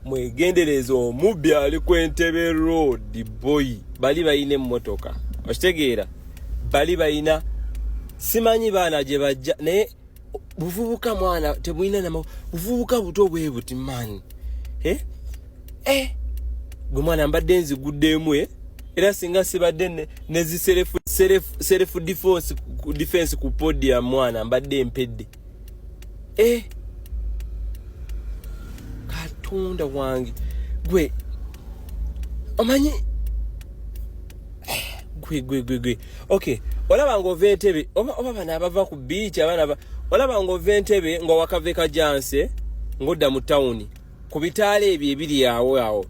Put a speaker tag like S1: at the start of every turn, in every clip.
S1: Mwegendereza, omubbi ali ku Entebbe Road. Boy, bali balina emmotoka, okitegeera? Bali balina, simanyi baana gye bajja, naye buvubuka mwana tebulina nama, buvubuka buto bwe buti, man. Eh? Eh? Gwe mwana, mbadde nziguddemu, eh? Era singa sibadde nezi self defense ku podium, mwana, mbadde mpedde. Eh, Katonda wange, gwe omanyi, gwe gwe gwe gwe, okay, olaba ng'ova Entebe, oba bano abava ku beach, abaana, olaba ng'ova Entebe nga wakava Kajansi ng'odda mu tawuni ku bitaala ebyo ebiri awo awo,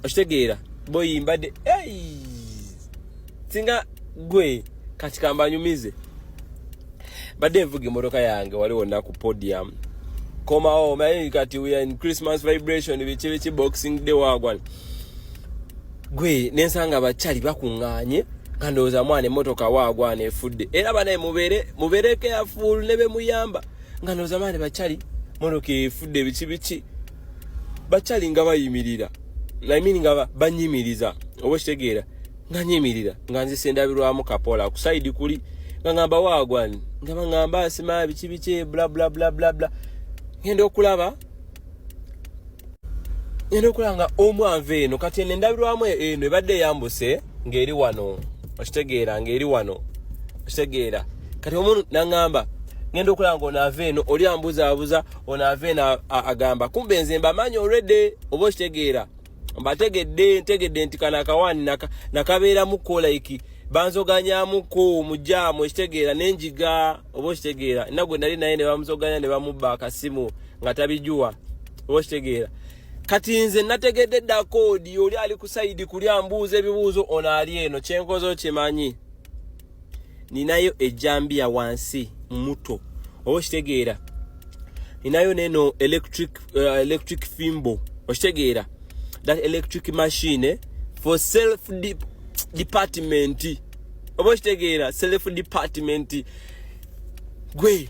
S1: okitegeera? Boy, mbadde singa gwe kati kambanyumize, badde nvuga emmotoka yange wali wonna ku podium, komawo, omanyi kati we are in Christmas vibration, biki biki, Boxing Day, wagwan. Gwe nensanga abakyali bakuŋŋaanye, nga ndowooza mwana emmotoka waagwana efudde. Era banaye mubeere mubeere careful ne bemuyamba. Nga ndowooza mwana bakyali motoka efudde, biki biki, bakyali nga bayimirira, I mean nga banyimiriza, oba okitegeera? Nga nyimirira nga nzisa endabirwamu kapola ku side kuli, nga ngamba waagwani, nga baŋŋamba asima biki biki, bla bla bla bla bla. Ngenda okulaba nga omu anva eno. Kati eno endabirwamu eno ebadde eyambuse ng'eri wano, okitegeera? Ng'eri wano, okitegeera? Kati omu naŋŋamba, ngenda okulaba nga ono ava eno, oli ambuzaabuza, ono ava eno agamba, kumbe nze mbamanyi already, oba okitegeera? Mbategedde, ntegedde nti kano akawaani nakabeeramuko, like banzoganyamuko mujaamu, ekitegeera? Nenjiga, oba okitegeera? Nna gwe nali naye ne bamuzoganya ne bamubba akasimu nga tabijuwa, oba okitegeera? Kati nze nategedde dda code. Oli ali ku side kuli ambuuza ebibuuzo, ono ali eno. Kyenkoze okimanyi, ninayo ejambiya wansi muto, oba okitegeera? Ninayo neno electric fimbo, okitegeera? That electric machine for self department, oba okitegeera? Self department. Gwe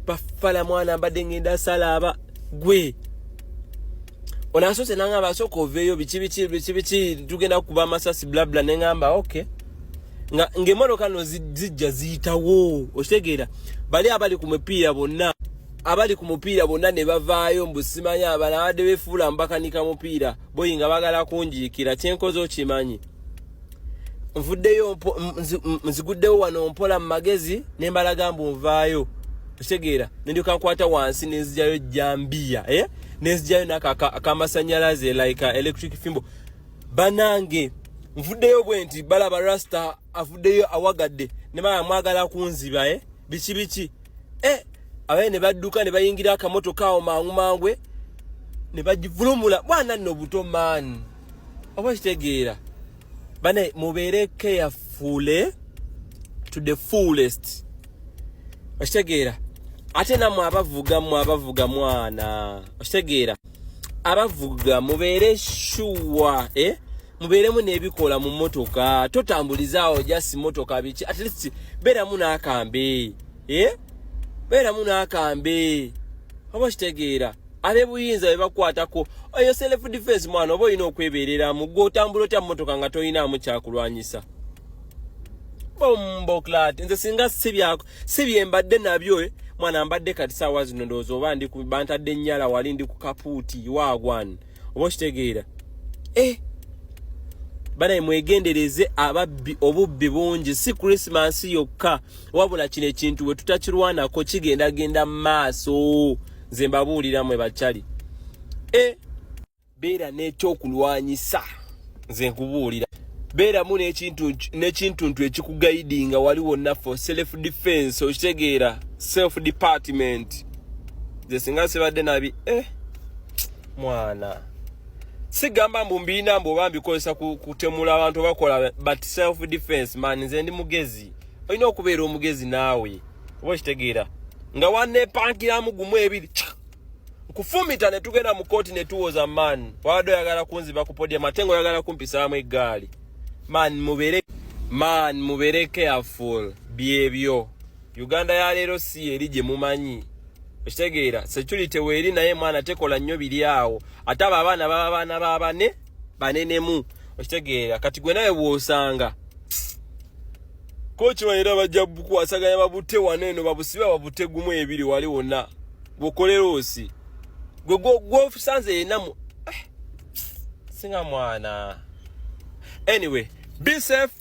S1: bafala mwana, mbadde ngenda salaaba. Gwe ono asoose nangamba, asooka oveeyo, biki biki biki biki, tugenda kukuba amasasi, blabla. Neŋamba okay, nga ng'emmotoka no zijja ziyitawo, okitegeera? Bali abali ku mupiira bonna, abali ku mupiira bonna ne bavaayo, mbu simanyi abana abadde befuula mbakanika mupiira, boy, nga bagala kunjiikira. Kyenkoze okimanyi, nvuddeyo, nziguddewo wano mpola mu magezi, ne mbalaga mbu nvaayo, okitegeera? Nendyoka nkwata wansi nenzigyayo jambiya, eh? Nenzigyayo nako akamasanyalaze, like electric fimbo. Banange, nvuddeyo bwe nti balaba rasta avuddeyo awagadde, ne baba mwagala kunziba, eh? Biki biki, eh? Abaye ne badduka ne bayingira akamotoka awo mangu mangwe ne bagivulumula. Bwana nno buto maani, oba kitegeera? Bane, mubeere careful to the fullest, okitegeera? Ate nammwe abavuga, mmwe abavuga mwana, okitegeera? Abavuga mubeere sure, eh? Mubeeremu n'ebikola mu mmotoka. Totambulizaawo just motoka biki, at least beeramu n'akambe, eh? Beeramu n'akambe, oba okitegeera? Ab'ebuyinza be bakwatako eyo self defense, mwana, oba olina okwebeereramu. Gwe otambula otya mmotoka nga toyinaamu kyakulwanyisa? Bomboclaat, nze singa si bye mbadde nabyo, eh, mwana, mbadde kati saawa zino ndowooza oba ndi bantadde ennyala wali ndi ku kapuuti, waagwan, oba okitegeera? Eh, banaye, mwegendereze ababbi, obubbi bungi, si Christmas yokka, wabula kino ekintu bwe tutakirwanako kigendagenda mu maaso. Nze mbabuulira mwe bakyali, e beera n'ekyokulwanyisa. Nze nkubuulira, beeramu n'ekintuntu ekikuguidinga wali wonna for self defense, okitegeera? Self department. Nze singa sibadde nabi, eh, mwana, sigamba mbu mbiina mbu oba mbikozesa kutemula abantu bakola, but self defense, man. Nze ndi mugezi, olina okubeera omugezi naawe, oba okitegeera? Nga wanepankiramu gumu ebiri nkufumita ne tugenda mu kooti ne tuwoza, man, wabadde oyagala kunziba ku podium, ate nga oyagala kumpisaamu eggaali. Man, mubeere, man, mubeere careful. Byebyo, Uganda ya leero si eri gye mumanyi. Okitegeera? Security weeri, naye mwana tekola nnyo biri awo. Ate abo abaana baba baana ba bane banenemu, okitegeera? Kati gwe nawe bw'osanga kokimanyi, era bajja bukwasaganya, babute wano eno, babusibe, babute gumu ebiri wali wonna bwokolera osi gwe gwosanze yenna mu singa mwana. Anyway, be safe.